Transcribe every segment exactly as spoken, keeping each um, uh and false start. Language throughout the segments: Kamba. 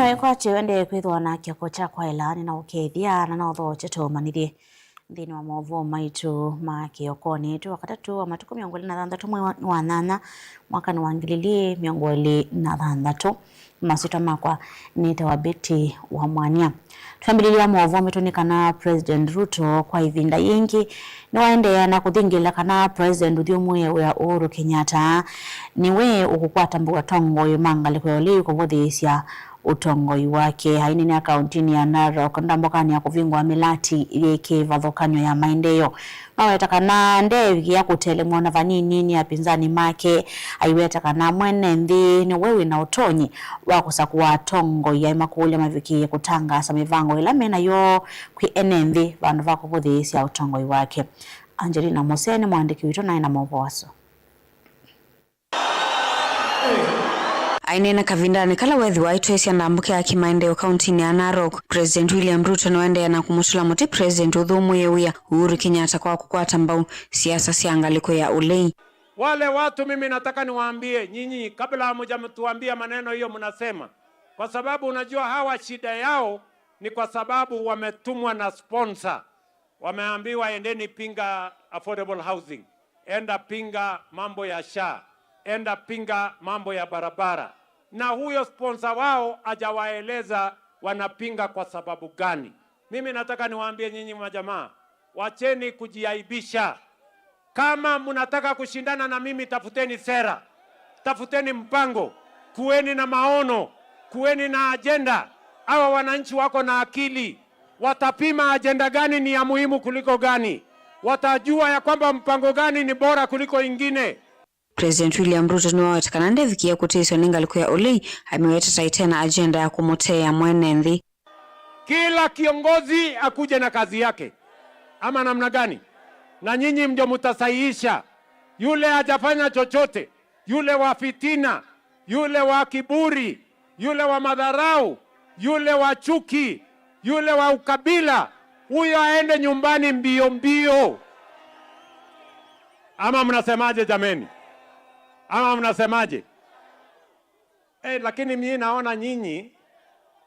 Ĩkwatyo ende kwĩthwa na kĩoko kya kwaĩla, nĩnaũkethya na naũthokya tũmanyĩthye nthĩnĩ wa maũvoo maitũ ma kĩokonĩ. Twĩ Wakatatũ wa matukũ mĩongo ĩlĩ na thanthatũ mwei wa, wa nyanya, mwakanĩ wa ngili ilĩ mĩongo ĩlĩ na thanthatũ. Masyĩtwa makwa nĩtawa Betty wa Mwania. Twambĩlĩlya maũvoo maitũ nĩ kana President Ruto kwa ĩvinda yĩngĩ nĩwaendeea na kũthingĩla kana President ũthyũmũĩe wĩa Uhuru Kenyatta nĩwe ũkũkwata mbau atongoi ma ngalĩko ya ũlei kũvũthĩĩsya ũtongoi wake. Aineenea kauntinĩ ya Narok ndambũkanĩ ya kũvingũa mĩlati yĩ kĩvathũkany'o ya maendeeo. Maweta kana ndeevikĩa kũtelemw'a na vanini nĩ apinzani make. Aiweta kana mwene nthĩ nĩwe wĩ na ũtonyi wa kũsakũa atongoi aĩ makũlya mavikĩĩe kũtangaasa mĩvango ĩla me nayo kwĩ ene nthĩ vandũ va kũvũthĩĩsya ũtongoi wake. Angelina Mose nĩ mũandĩki witũ naĩ na maũvoo asu. Aineena kavindanĩ kala wethĩwa aitwĩĩsya ndambũka ya kĩmaendeeo kauntinĩ ya Narok, President William Ruto nĩwaendeea na kũmũtũla mũtĩ President ũthyũmũĩe wĩa Uhuru Kenyatta kwa kũkwata mbau siasa sya ngalĩko ya ũlei. Wale watu mimi nataka niwaambie nyinyi, kabla hamjatuambia maneno hiyo mnasema, kwa sababu unajua hawa shida yao ni kwa sababu wametumwa na sponsor. Wameambiwa, "Endeni pinga affordable housing, enda pinga mambo ya SHA, enda pinga mambo ya barabara." Na huyo sponsor wao hajawaeleza wanapinga kwa sababu gani. Mimi nataka niwaambie nyinyi majamaa, wacheni kujiaibisha. Kama mnataka kushindana na mimi, tafuteni sera, tafuteni mpango, kuweni na maono, kuweni na ajenda. Hawa wananchi wako na akili, watapima ajenda gani ni ya muhimu kuliko gani, watajua ya kwamba mpango gani ni bora kuliko ingine. President William Ruto nĩwaweta kana ndevikĩe kũtĩĩswa nĩ ngalĩko ya ũlei, amĩweta ta ĩte na agenda ya kũmũteea mwene nthĩ. Kila kiongozi akuje na kazi yake, ama namna gani? Na nyinyi ndio mtasahihisha. Yule hajafanya chochote, yule wa fitina, yule wa kiburi, yule wa madharau, yule wa chuki, yule wa ukabila, huyo aende nyumbani mbio mbio. Ama mnasemaje jameni? Ama mnasemaje? Eh, lakini mimi naona nyinyi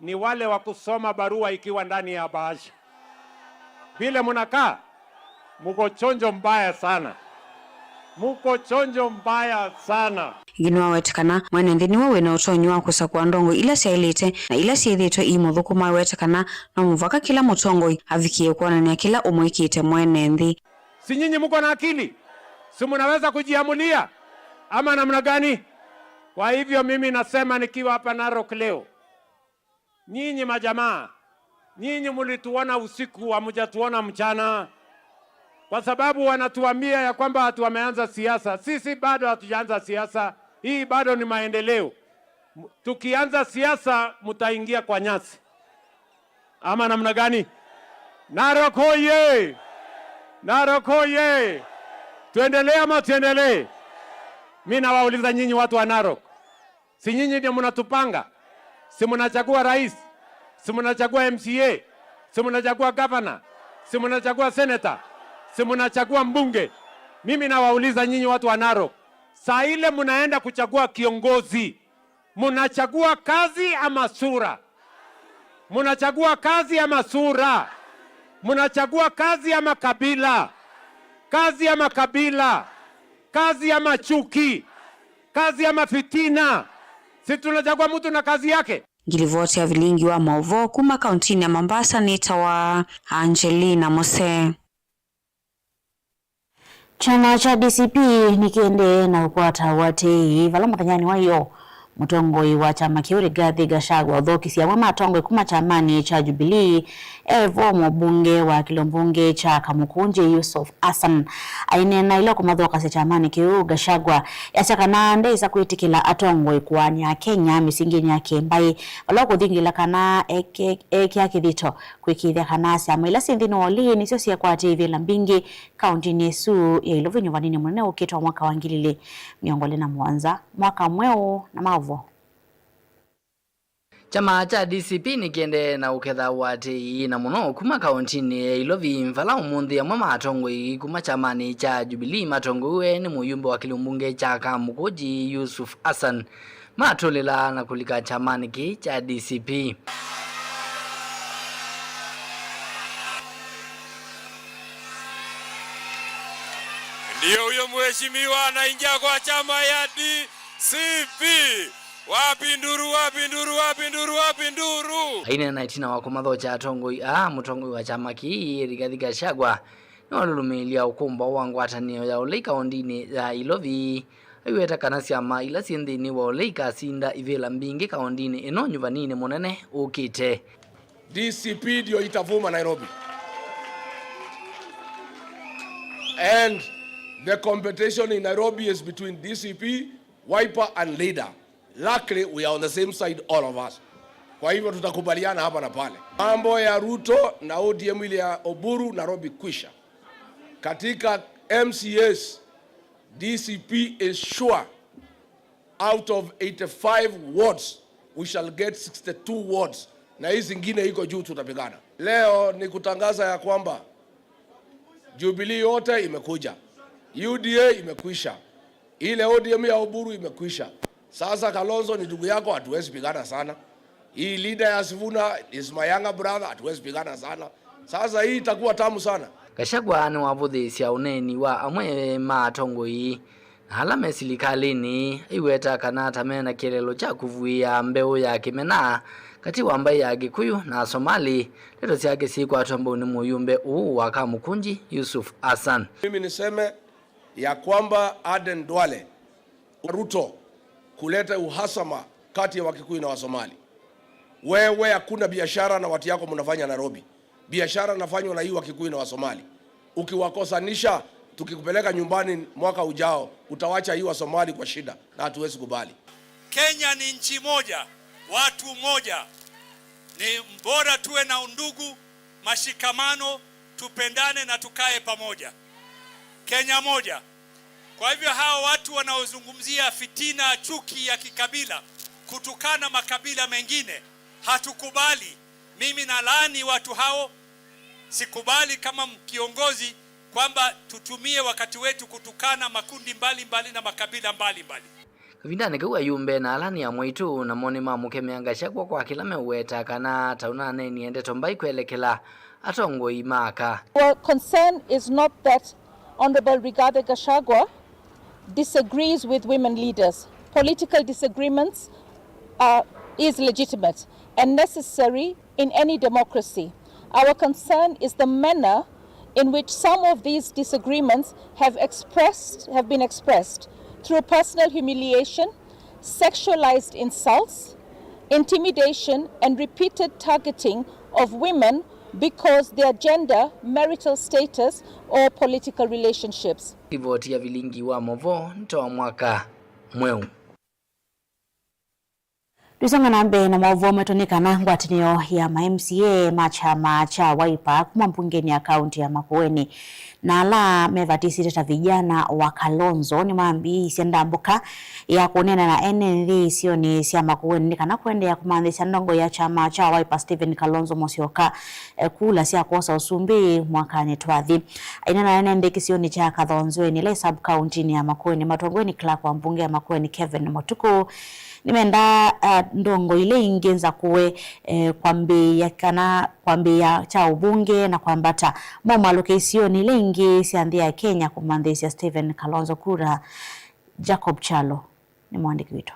ni wale wa kusoma barua ikiwa ndani ya bahasha. Vile mnakaa, mko chonjo mbaya sana. Mko chonjo mbaya sana. Ĩngĩ nĩwaweta kana mwene nthĩ nĩwe wĩ na ũtonyi wa kũsakũa ndongoi ila syaĩlĩte na ila syĩthĩĩtwe iimũthũkũma. Aweta kana no mũvaka kĩla mũtongoi avikĩe kwonany'a kĩla ũmwĩkĩte mwene nthĩ. Si nyinyi mko na akili? Si mnaweza kujiamulia? Ama namna gani? Kwa hivyo mimi nasema nikiwa hapa Narok leo, nyinyi majamaa, nyinyi mlituona usiku, hamjatuona mchana. Kwa sababu wanatuambia ya kwamba ati wameanza siasa. Sisi bado hatujaanza siasa. Hii bado ni maendeleo. M-, tukianza siasa, mtaingia kwa nyasi. Ama namna gani? Narok hoye! Narok hoye! Tuendelee ama tuendelee? Mi nawauliza nyinyi watu wa Narok. Si nyinyi ndio mnatupanga? Si mnachagua rais? Si mnachagua M C A? Si mnachagua governor? Si mnachagua senator? Si mnachagua mbunge? Mimi nawauliza nyinyi watu wa Narok. Saa ile mnaenda kuchagua kiongozi, mnachagua kazi ama sura? Mnachagua kazi ama sura? Mnachagua kazi ama kabila? Kazi ama kabila? Kazi ama chuki? Kazi ama fitina? Si tunachagua mtu na kazi yake? Ngilivoti ya vilingi wa maũvoo kuma kauntinĩ ya Mombasa nĩtawa Angelina Mose. Kyama kya D C P nĩkĩendee na ũkwata ũatĩĩi vala mũthenyanĩ wa ĩyoo mũtongoi wa kyama kĩu Rigathi Gachagua ũthokisye amwe ma atongoi kuma kyamanĩ kya Jubilee, e vo mũmbunge wa kĩlungu mbunge kya Kamukunji Yusuf Hassan. Aineena ĩla ũkũmathokasya kyamanĩ kĩu, Gachagua easya kana ndeĩsa kwĩtĩkĩla atongoi kũaany'a Akenya mĩsinginĩ ya kĩmbaĩ vala ũkũthingĩla kana eke-, ekĩa kĩthito kwĩkĩĩthya kana syama ila syĩ nthĩnĩ wa ũlei nĩsyo syekwatĩĩthya ila mbingĩ kauntinĩ ĩsu ya Ilovi nyuvanĩnĩ mũnene ũkĩte wa mwaka wa ngili ilĩ mĩongo ĩlĩ na mũonza, mwaka mweũ na maũvoo. Kyama kya D C P nĩkĩendee na ũketha ũatĩĩi na mũno kuma kaũntinĩ ya Ilovi, vala ũmũnthĩ amwe ma atongoi kuma kyamanĩ kya Jubilee matongoew'e nĩ mũyumbe wa kĩlungu mbunge kya Kamukunji Yusuf Hassan matũlĩla na kũlika kyamanĩ kĩĩ kya D C P. Ndiyo huyo mheshimiwa anaingia kwa chama ya D C P. Wapi nduru, wapi nduru, wapi nduru, wapi nduru? Aineena ĩtina wa kũmathokya atongoi aa, mũtongoi wa kyama kĩĩ Rigathi Gachagua nĩwalũlũmĩĩlya ũkũmbaũ wa ngwatanĩo ya ũlei kaũndinĩ ya Ilovi, aiweta kana syama ila syĩ nthĩnĩ wa ũlei ikasinda ivĩla mbingĩ kaũndinĩ ĩno nyuvaninĩ mũnene ũkĩte. D C P ndio itavuma Nairobi. And the competition in Nairobi is between D C P, Wiper and Leader. Luckily, we are on the same side, all of us. Kwa hivyo tutakubaliana hapa na pale. Mambo ya Ruto na O D M ile ya Oburu, Nairobi kwisha. Katika M C As, D C P is sure out of eighty-five wards, we shall get sixty-two wards. Na hii zingine iko juu, tutapigana. Leo ni kutangaza ya kwamba Jubilee yote imekuja. U D A imekwisha. Ile O D M ya Oburu imekwisha. Sasa Kalonzo ni ndugu yako, hatuwezi pigana sana. Hii leader ya Sifuna is my younger brother, hatuwezi pigana sana. Sasa hii itakuwa tamu sana. Gachagua nĩwavũthĩĩsya ũneeni wa amwe ma atongoi na ala me silikalĩnĩ, aiweta kana ta mena kĩeleelo kya kũvuĩa mbeũ ya kĩmena katĩ wa mbaĩ ya Kĩkũyũ na Asomali. Ndeto syake syĩkwatwa mbau nĩ mũyumbe ũũ wa Kamukunji, Yusuf Hassan. Mimi niseme ya kwamba Aden Duale, Ruto kuleta uhasama kati ya Wakikuyu na Wasomali. Wewe, hakuna biashara na watu yako mnafanya Nairobi. Biashara nafanywa na hii Wakikuyu na Wasomali. Ukiwakosanisha, tukikupeleka nyumbani mwaka ujao, utawacha hii Wasomali kwa shida, na hatuwezi kubali. Kenya ni nchi moja, watu moja. Ni bora tuwe na undugu, mashikamano, tupendane na tukae pamoja. Kenya moja. Kwa hivyo, hawa watu wanaozungumzia fitina, chuki ya kikabila, kutukana makabila mengine, hatukubali. Mimi nalaani watu hao. Sikubali kama kiongozi kwamba tutumie wakati wetu kutukana makundi mbalimbali na makabila mbalimbali. Kavindanĩ kau, ayumbe na ala nĩ amwaitũ namo nĩmamũkemea Gachagua kwa kĩla meũweta kana ta ũnaneenie ndeto mbai kwelekela atongoi ma aka. Our concern is not that Honorable Rigathi Gachagua disagrees with women leaders. Political disagreements are, is legitimate and necessary in any democracy. Our concern is the manner in which some of these disagreements have expressed, have been expressed through personal humiliation, sexualized insults, intimidation, and repeated targeting of women because their gender, marital status, or political relationships. Livoti ya vilingi wa movoo nĩ ta wa mwaka mweũ. Tũisonga na mbee na maũvoo maitũ nĩ kana ngwatanĩo ya ma M C A ma kyama kya Wiper kuma mbungenĩ ya kaunti ya Makueni na ala mevatisĩte ta vijana wa Kalonzo nĩmambĩĩisye ndambũka ya kũneena na ene nthĩ isionĩ sya Makueni nĩ kana kũendeea kũmanthĩsya ndongoi ya kyama kya Wiper Stephen Kalonzo Musyoka, eh, kula sya kwosa ũsumbĩ mwakanĩ twathi. Aineena na ene nthĩ kĩsionĩ kya Kathonzweni, ĩla ĩ sub-county-nĩ ya Makueni, matongoew'e nĩ clerk wa mbunge ya Makueni Kevin Mutuku, nĩmendaa, ah, ndongoi ila ingĩ nzakũe, eh, kwambĩĩa kana kwambĩĩa kya ũmbunge na kwambata maumalũke isionĩ ila ingĩ sya nthĩ ya Kenya kũmanthĩsya Stephen Kalonzo kura. Jacob Kyalo nĩ mwandĩki witũ.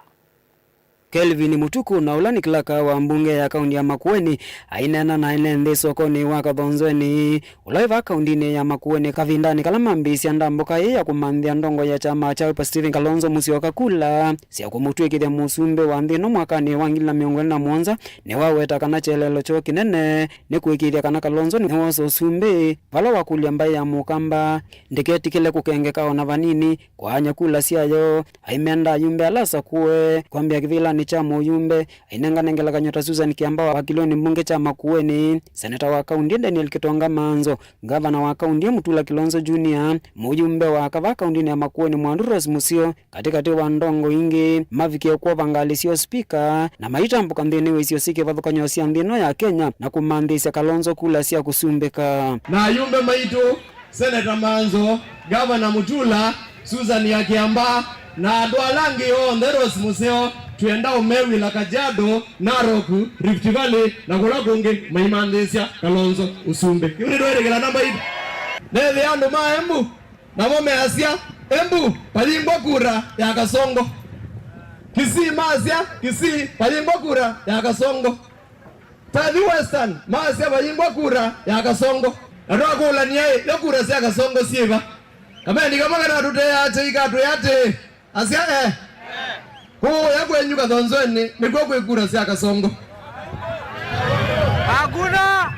Kelvin Mutuku, na ũla nĩ clerk wa mbunge ya kaunti ya Makueni, aineena na ene nthĩ sokonĩ wa Kathonzweni, ũla wĩ vaa kauntinĩ ya Makueni, kavindanĩ kala mambĩĩsya ndambũka ĩĩ ya kũmanthĩa ndongoi ya kyama kya Wiper Stephen Kalonzo Musyoka kula sya kũmũtw'ĩkĩthya mũsumbĩ wa nthĩ ĩno mwakanĩ wa ngili na mĩongo ĩlĩ na mũonza, nĩwaweta kana kyelelo kyoo kĩnene nĩ kũĩkĩĩthya kana Kalonzo nĩwosa ũsumbĩ, vala wakũlya mbaĩ ya Mũkamba ndĩketĩkĩle kũkengeka o na vanini, kwaany'a kula syayo, aimenda ayumbe ala asakũe kwambĩa kĩvĩlanĩ kya mũyumbe, ainengane ngelekany'o ta Susan Kiamba wa kĩlĩonĩ mbunge kya Makueni, seneta wa kaunti Daniel Kitonga Manzo, ngavana wa kaunti Mutula Kilonzo Junior, mũyumbe wa kava kauntinĩ ya Makueni Mwandu Rose Museo, katĩkatĩ wa ndongo ingĩ, mavikie kwova ngalĩ syoo spika, na maitambũka nthĩnĩ wa isio syĩ kĩvathũkany'o sya nthĩ ĩno ya Kenya na kũmanthĩĩsya Kalonzo kula sya kũsumbĩka. Na ayumbe maitũ, Seneta Manzo, Gavana Mutula, Susan ya Kiamba, na andũ ala angĩ onthe, Rose Museo, twĩenda ũmew'ĩla Kajiado, Narok, Rift Valley, na kũla kũngĩ maimanthĩĩsya Kalonzo ũsumbĩ. Yu nĩtwĩtĩkĩlana maitũ. Nethĩa andũ ma Embu, namo measya, Embu, payingwa kura ya Kasongo. Kisii masya, Kisii, payingwa kura ya Kasongo. Tathi Western, masya payingwa kura ya Kasongo. Na twakũlany'a ĩ, yo kura sya Kasongo syĩva? Kamendi kamwe kanatũteea atĩ, ikatwĩa atĩ, asya, eh. Kũũya kwenyu Kathonzweni nĩkw'o kwĩ kura sya Kasongo. Hakuna.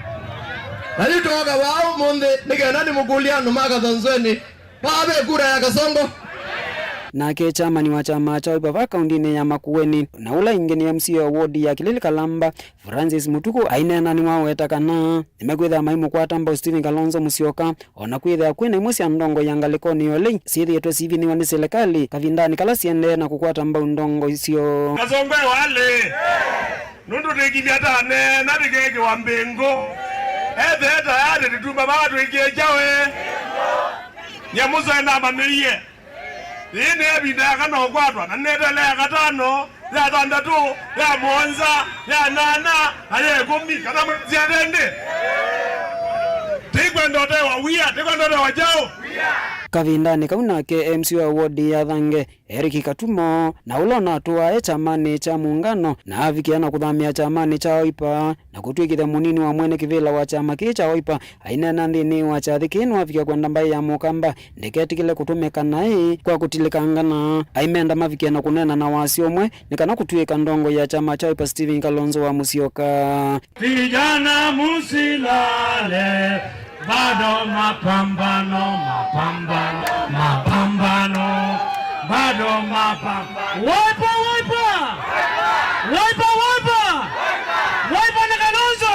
Na yu twoka vaa ũmũnthĩ nĩ kenda nĩmũkũlye andũ ma Kathonzweni, vaa ve kura ya Kasongo. Nake chairman wa kyama kya Wiper vaa kauntinĩ ya Makueni, na ũla ĩngĩ nĩ M C A wa ward ya Kilili Kalamba, Francis Mutuku, aineena nĩwaweta kana nĩmekwĩthĩa maimũkwata mbau Stephen Kalonzo Musyoka, o na kwĩthĩa kwĩna imwe sya ndongo ya ngalĩkonĩ ya ũlei syĩthĩĩtwe sivinyĩwa nĩ silikalĩ kavindanĩ kala siendee na kũkwata mbau ndongo isyo. Kasongo e walĩ, nũndũ tĩkilya ta aneena tĩkeekĩwa mbĩngũ. Ethee tayarĩ tĩtuma vaa twĩkĩe kyaũ? Nyamũ syaĩ namanyĩie. Yĩĩ nĩ ĩvinda ya kana ũkwatwa, na nĩnetele ya katano, ya thanthatũ, ya mũonza, ya nana, na ya ĩkũmi, kana mwĩsĩ ate ndĩ? Tĩkwenda ũtewa wia, tĩkwenda ũtewa kyaũ? Kavindanĩ kau nake M C A wa ward ya Thange, Eric Katumo, na ũla ũnatũaa e kyamanĩ kya Muungano, na avikĩa na kũthamĩa kyamanĩ kya Wiper, na kũtw'ĩkĩthya mũnini wa mwene kĩvĩla wa kyama kĩĩ kya Wiper, aineena nthĩnĩ wa kyathĩ kĩĩ nĩwavikĩa kwenda mbaĩ ya Mũkamba ndĩketĩkĩle kũtũmĩka naĩ kwa kũtilĩkangana. Aimenda mavikĩe na kũneena na wasya ũmwe nĩ kana kũtw'ĩka ndongo ya kyama kya Wiper Stephen Kalonzo wa Musyoka. Vijana musilale, bado mapambano, mapambano, mapambano, bado mapambano. Wiper, Wiper! Wiper, Wiper! Wiper na Kalonzo!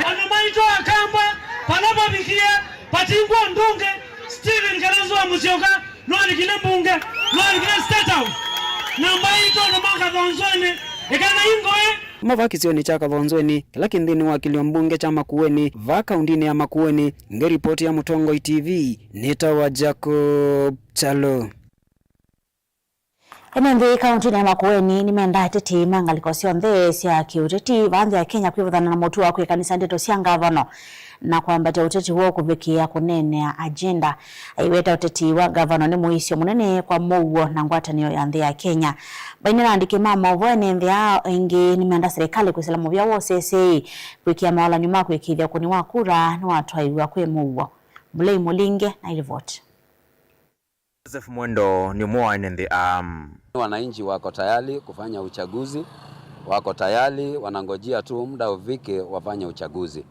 Andũ maitũ Akamba, vala vavikie, patingwa ndunge, Stephen Kalonzo wa Musyoka, nwalikile mbunge, nwalikile State House. Na mbaĩ itũ andũ ma Kathonzweni, ĩkana ingũĩ. Kuma vaa kĩsionĩ kya Kathonzweni, kĩla kĩ nthĩnĩ wa kĩlio mbunge kya Makueni, vaa kauntinĩ ya Makueni, ngĩripoti ya Mũtongoi T V, nĩtawa Jacob Chalo. Ene nthĩ kauntinĩ ya Makueni nĩmendaa ateti ma ngalĩko syonthe sya kĩũteti vaa nthĩ ya Kenya kwĩvathana na mũtuo wa kwĩkanĩsya ndeto sya ngavano na kwambatya ũteti woo kũvikĩĩa kũneenea agenda. Aiweta ũteti wa ngavano nĩ mũisyo mũnene kwa mũuo na ngwatanĩo ya nthĩ ya Kenya. Vainena andĩki ma maũvoo ene nthĩ aa aingĩ nĩmenda silikalĩ kwĩsĩla mũvĩa wa ũseseĩ, kwĩkĩa maũlany'o ma kũĩkĩĩthya ũkũni wa kura nĩwatwaĩw'a kwĩ mũuo. Mulei Mũlinge na ilivoti. Joseph Mwendo nĩ ũmwe wa ene nthĩ aa. Wananchi wako tayari kufanya uchaguzi, wako tayari, wanangojea tu muda ufike wafanye uchaguzi.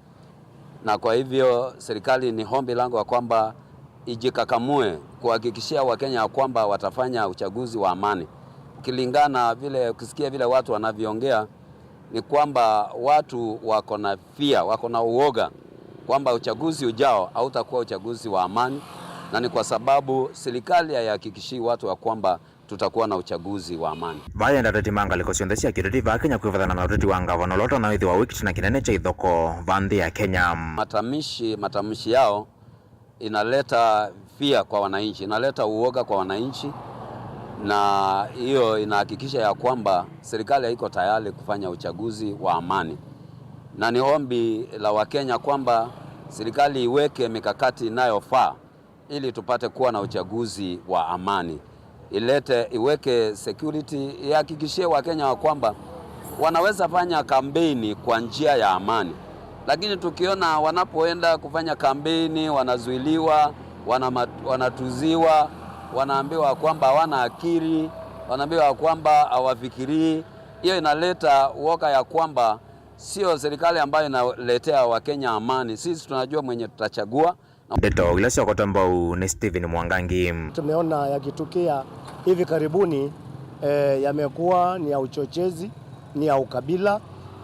Na kwa hivyo serikali ni ombi langu ya kwamba ijikakamue kuhakikishia Wakenya ya kwamba watafanya uchaguzi wa amani. Ukilingana vile, ukisikia vile watu wanavyoongea, ni kwamba watu wako na fear, wako na uoga kwamba uchaguzi ujao hautakuwa uchaguzi wa amani, na ni kwa sababu serikali haihakikishii watu ya kwamba tutakuwa na uchaguzi wa amani. Vayenda ateti ma ngalĩko syonthe sya kĩũteti vaa Kenya kwĩvathana na ũteti wa ngavana ũla ũtonya wĩthĩwa wĩ kĩtina kĩnene kya ithokoo vaa nthĩ ya Kenya. Matamshi, matamshi yao inaleta fear kwa wananchi, inaleta uoga kwa wananchi, na hiyo inahakikisha ya kwamba serikali haiko tayari kufanya uchaguzi wa amani. Na ni ombi la Wakenya kwamba serikali iweke mikakati inayofaa ili tupate kuwa na uchaguzi wa amani. Ilete, iweke security, ihakikishie Wakenya wa kwamba wanaweza fanya kampeni kwa njia ya amani. Lakini tukiona wanapoenda kufanya kampeni, wanazuiliwa, wanama-, wanatuziwa, wanaambiwa kwamba hawana akili, wanaambiwa kwamba hawafikirii, hiyo inaleta uoga ya kwamba sio serikali ambayo inaletea Wakenya amani. Sisi tunajua mwenye tutachagua. Ndeto ila syakotwa mbau nĩ Stephen Mwangangi. Tumeona yakitukia hivi karibuni, eh, yamekuwa ni ya uchochezi, ni ya ukabila,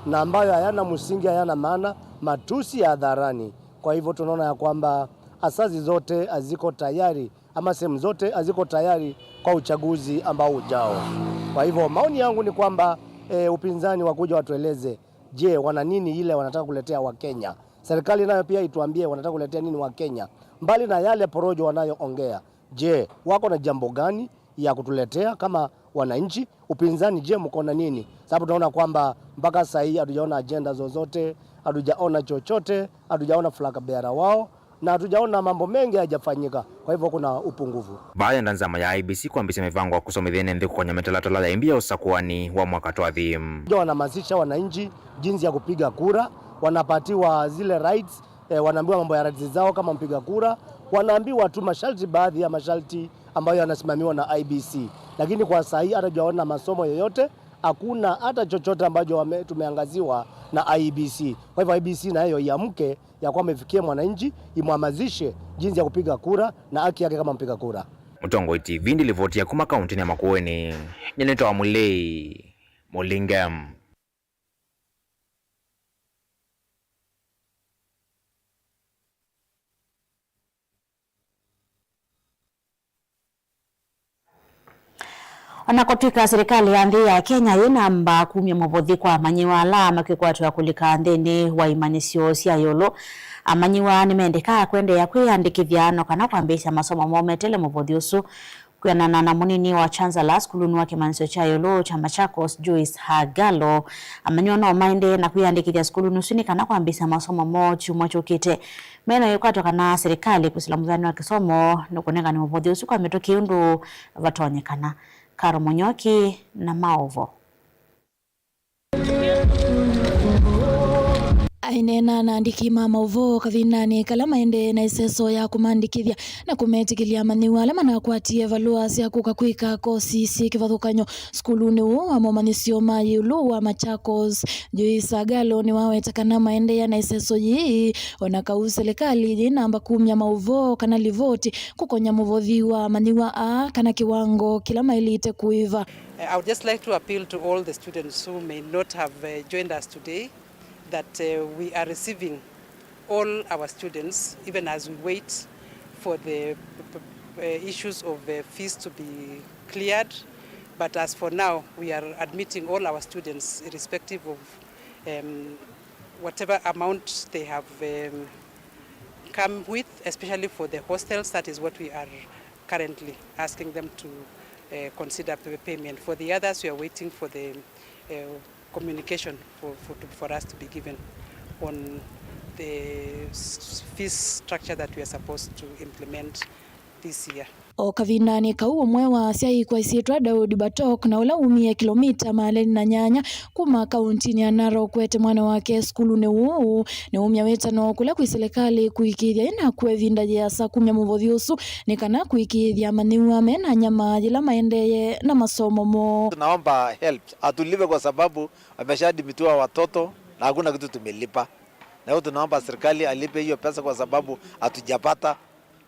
na ambayo hayana msingi, hayana maana, matusi ya hadharani. Kwa hivyo tunaona ya kwamba asasi zote haziko tayari, ama sehemu zote haziko tayari kwa uchaguzi ambao ujao. Kwa hivyo maoni yangu ni kwamba, eh, upinzani wakuja watueleze, je, wana nini ile wanataka kuletea Wakenya? Serikali nayo pia ituambie wanataka kuletea nini Wakenya, mbali na yale porojo wanayoongea. Je, wako na jambo gani ya kutuletea kama wananchi? Upinzani, je, mko na nini? Sababu tunaona kwamba mpaka saa hii hatujaona ajenda zozote, hatujaona chochote, hatujaona flag bearer wao, na hatujaona mambo mengi hayajafanyika. Kwa hivyo kuna upungufu. Vaa yenda nzama ya I E B C kwambĩsya mĩvango ya kũsomethya ene nthĩ kũkonya mĩtalatala ya ĩmbi ya ũsakũani wa mwaka twathi. Ndio wanahamasisha wananchi jinsi ya kupiga kura, wanapatiwa zile rights, eh, wanaambiwa mambo ya rights zao kama mpiga kura, wanaambiwa tu masharti, baadhi ya masharti ambayo yanasimamiwa na I E B C. Lakini kwa saa hii hata tujaona masomo yoyote, hakuna hata chochote ambacho wame-, tumeangaziwa na I E B C. Kwa hivyo I E B C nayo iamke ya kwamba ifikie mwananchi, imhamasishe jinsi ya kupiga kura na haki yake kama mpiga kura. Mũtongoi T V ndilivotia kuma kauntinĩ ya Makueni, nĩnĩtawa Mũlei Mũlinge. O na kũtw'ĩka silikalĩ ya nthĩ ya Kenya yĩ namba kumya mũvothi kwa amanyĩw'a ala makwĩkwatw'a kũlika nthĩnĩ wa imanyĩsyo sya ĩũlũ, amanyĩw'a nĩmendekaa kũendeea kwĩyandĩkĩthya no kana kwambĩĩsya masomo moo meteele mũvothi ũsu. Kwĩanana na mũnini wa Chancellor sukulunĩ wa kĩmanyĩsyo kya ĩũlũ kya Machakos, Joyce Hagalo, amanyĩw'a no maendee na kwĩyandĩkĩthya sukulunĩ ũsu nĩ kana kwambĩĩsya masomo moo kyumwa kyũkĩte. Mena wĩkwatyo kana silikalĩ kwĩsĩla mũthanĩ wa kĩsomo nũkũnengane mũvothi ũsu kwa mĩtũkĩ ũndũ vatonyekana. Karo Mũnyoki na maũvo. Aineena na andĩki ma maũvoo kavindanĩ kala maendee na ĩseso ya kũmandĩkĩthya na kũmetĩkĩlya amanyĩw'a ala manakwatie valũa sya kũka kwĩka kosi syĩ kĩvathũkany'o sukulunĩ ũũ wa momanyĩsyo ma ĩũlũ wa Machakos, Joyce Hagalo nĩwaweta kana maendeea na ĩseso yĩĩ, o na kau silikalĩ yĩ namba kumya maũvoo kana livoti kũkonya mũvothi wa amanyĩw'a aa kana kĩwango kĩla maĩlĩte kũĩva. Uh, I would just like to appeal to all the students who may not have, uh, joined us today that, uh, we are receiving all our students, even as we wait for the, uh, issues of, uh, fees to be cleared. But as for now, we are admitting all our students, irrespective of, um, whatever amount they have, um, come with, especially for the hostels. That is what we are currently asking them to, uh, consider pay-, payment. For the others, we are waiting for the, uh, communication for, for, to, for us to be given on the s-, s-, fees structure that we are supposed to implement this year. O kavindanĩ kau, ũmwe wa asyai kwa ĩsyĩtwa Daudi Batok, na ũla umie kilomita maana elĩ na nyanya kuma kauntinĩ ya Narok kwete mwana wake sukulunĩ ũũ, nĩumya wĩtano kũla kwĩ silikalĩ kũĩkĩĩthya ĩnakw'a ĩvinda yĩasa kumya mũvothi ũsu nĩ kana kũĩkĩĩthya amanyĩw'a mena nyama yĩla maendee na masomo moo. Tunaomba help, atulipe kwa sababu ameshadimitiwa watoto na hakuna kitu tumelipa. Na hiyo tunaomba serikali alipe hiyo pesa kwa sababu hatujapata.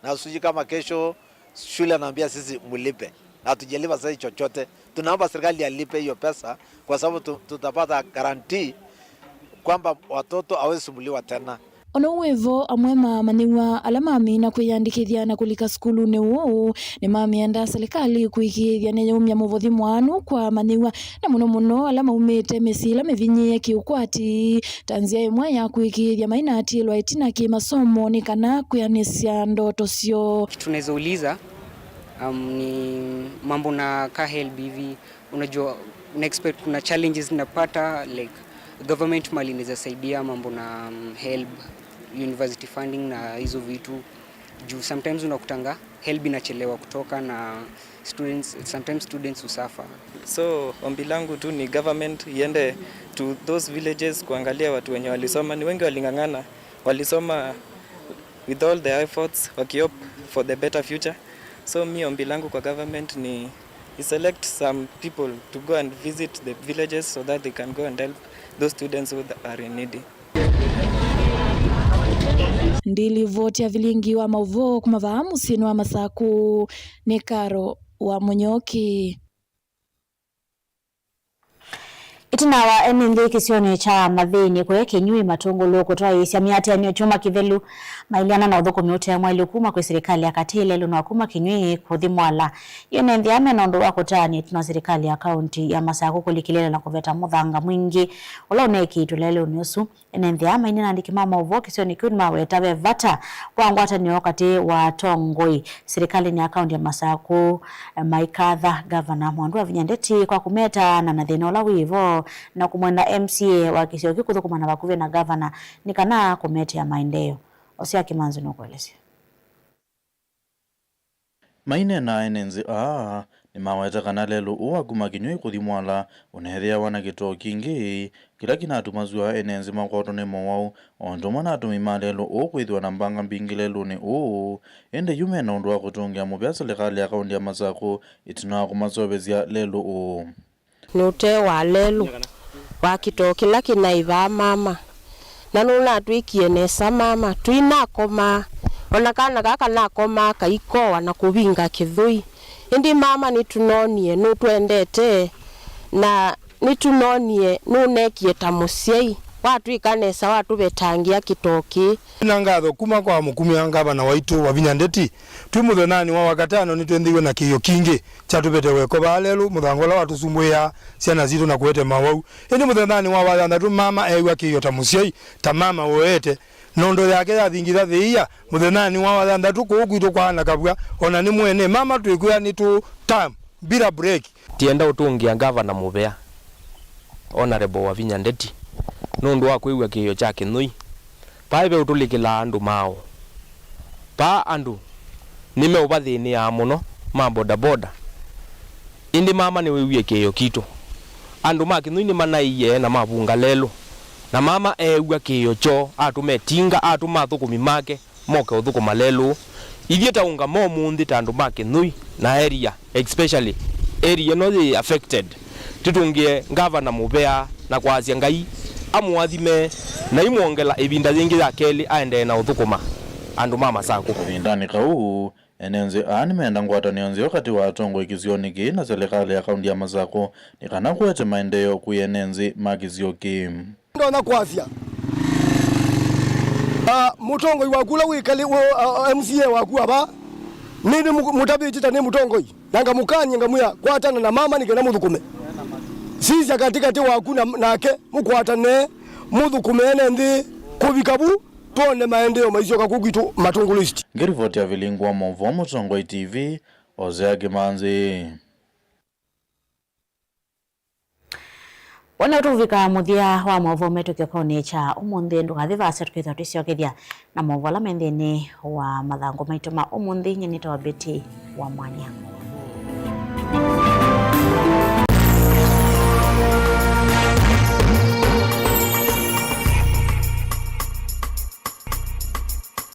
Na sijui kama kesho shule anaambia sisi mlipe. Na hatujalipa sasa chochote. Tunaomba serikali alipe hiyo pesa kwa sababu tu-, tutapata guarantee kwamba watoto hawezi sumbuliwa tena. O na ũu wĩ vo, amwe ma amanyĩw'a ala mamina kwĩyandĩkĩthya na kũlika sukulunĩ ũũ nĩmamĩenda silikalĩ kũĩkĩĩthya nĩyaumya mũvothi mwaanu kwa amanyĩw'a, na mũno mũno ala maumĩte mĩsyĩ ĩla mĩvinyĩĩe kĩũkwati, ta nzĩa ĩmwe ya kũĩkĩĩthya mainaatĩĩlwa ĩtina kĩ-masomo nĩ kana kwĩanĩsya ndoto syoo. Kitu naweza uliza, um, ni mambo na ka HELB hivi, unajua, una expect kuna challenges napata, like, government mali inaweza saidia mambo na, um, HELB, university funding na hizo vitu. Juu sometimes unakutanga HELB inachelewa kutoka na students, sometimes students husuffer. So, ombi langu tu ni government iende to those villages kuangalia watu wenye walisoma. Ni wengi waling'ang'ana, walisoma with all their efforts, wakihope for the better future. So, mi ombi langu kwa government ni i select some people to go and visit the villages so that they can go and help those students who are in need. Ndilivoti ya vilingi wa maũvoo kuma vaa mũsyĩnĩ wa Masakũ nĩ Karo wa Mũnyoki. Ĩtina wa ene nthĩ kĩsionĩ kya Mathĩnĩ kũya Kĩnyũi matũngũlũ kũtwaĩĩsya mĩatĩanĩo kyumwa kĩthelu, mailyana na ũthũkũmi ũte mwaĩlu kuma kwĩ silikalĩ ya katĩ lelũnĩ wa kuma Kĩnyũi kũthi Mwala. Yu ene nthĩ aa mena ũndũ wa kũtaanĩa ĩtina wa silikalĩ ya kaunti ya Masakũ kũlikĩlĩĩla na kũveta mũthanga mwingĩ ũla ũneekĩĩtwe lelũnĩ ũsu. Ene nthĩ aa maineena na andĩki ma maũvoo kĩsionĩ kĩu nĩmaweta ve vata wa ngwatanĩo katĩ wa atongoi silikalĩnĩ ya kaunti ya Masakũ, eh, maikatha Ngavana Mwandũ Wavinya Ndeti kwa kũmetaana na thĩna ũla wĩ vo na kũmwenda M C A wa kĩsio kĩu kũthũkũmana vakuvĩ na ngavana nĩ kana kũmetea maendeeo. Osia Kĩmanzu nũkũelesya. Maineena, ene nzĩ aa nĩmaweta kana lelũ ũũ wa kuma Kĩnyũi kũthi Mwala ũneethĩawa na kĩtoo kingĩ kĩla kĩnatumasw'a ene nzĩ makwatwe nĩ mowau, o ũndũ ũmwe na atũmĩi ma lelũ ũũ kwĩthĩwa na mbanga mbingĩ lelũnĩ ũũ. Ĩndĩ yu mena ũndũ wa kũtũngĩa mũvea silikalĩ ya kaunti ya Masakũ ĩtina wa kũmaseũvĩsya lelũ ũũ. Nĩ ũtee wa lelũ wa kĩtoo kĩla kĩnaĩvaa mama, na nũnatwĩkie nesa mama. Tũinakomaa, o na kana kaa kanakomaa kaikoa na kũvinga kĩthũi. Ĩndĩ mama, nĩtũnonie nũtwendete, na nĩtũnonie nũneekie ta mũsyai, watwĩka nesa, watũvetangĩa kĩtoo kĩĩ. Twĩna ngatho kuma kwa mũkumya ngavana waitũ Wavinya Ndeti. Twĩ mũthenyanĩ wa Wakatano nĩtwenthĩiwe na kĩio kingĩ kyatũvete weko vaa lelũ, mũthanga ũla watũsumbũĩaa syana sitũ na kũete mawau. Ĩndĩ mũthenyanĩ wa Wathanthatũ mama eew'a kĩio ta mũsyai, ta mama ũete. Nondo yake yathingitha thĩia mũthenyanĩ wa Wathanthatũ kũu kwitũ kwa Anakavw'a. O na nĩ mwene mama twĩkwĩa nĩtũ tam bila break. Tienda ũtũngĩa ngavana mũvea, Honorable Wavinya Ndeti, nũndũ wa kwĩw'a kĩio kya Kĩnyũi. Vaa ve ũtũlĩkĩlaa andũ maũ. Vaa andũ nĩmeũvathĩnĩaa mũno ma bodaboda. Ĩndĩ mama nĩwĩwie kĩio kitũ. Andũ ma Kĩnyũi nĩmanaĩie na mavunga lelũ. Na mama eew'a kĩio kyoo, atũma ĩtinga, atũma athũkũmi make moke ũthũkũma lelũ. Ithyĩ ta ũngama ũmũnthĩ ta andũ ma Kĩnyũi na area, especially area ĩno yĩ affected, tũtũngĩe ngavana mũvea na kwasya Ngai amũathime na imwongela ĩvinda yĩngĩ ya kelĩ aendee na ũthũkũma andũ ma Masakũ. Kavindanĩ kau, ene nzĩ aa nĩmenda ngwatanĩo nzeo katĩ wa atongoi kĩsionĩ kĩĩ na silikalĩ ya kaunti ya Masakũ nĩ kana kũete maendeeo kwĩ ene nzĩ ma kĩsio kĩĩ. Ndonya kwasya, ah, mũtongoi waku ũla wĩkalĩ, wĩ, ah, M C A waku ava, nĩ, nĩ mũtavĩtye ta nĩ mũtongoi, na ngamũkany'a ngamwĩa, kwatana na mama nĩ kenda mũthũkũme. Sisya katĩkatĩ waku na, nake, mũkwatane, mũthũkũme ene nthĩ kũvika vu, twone maendeeo maisyoka kũu kwitũ Matũngũlũ East. Ngĩrivoti ya Vilingu wa Maũvoo Mũtongoi T V, Hosea Kĩmanzi. Wona tũvika mũthya wa maũvoo maitũ kĩokonĩ kya ũmũnthĩ, ndũkathi vaasa, tũkethĩwa twĩsyokethya na maũvoo ala me nthĩnĩ wa mathangũ maitũ ma ũmũnthĩ. Nyie nĩtawa Betty wa Mwanya.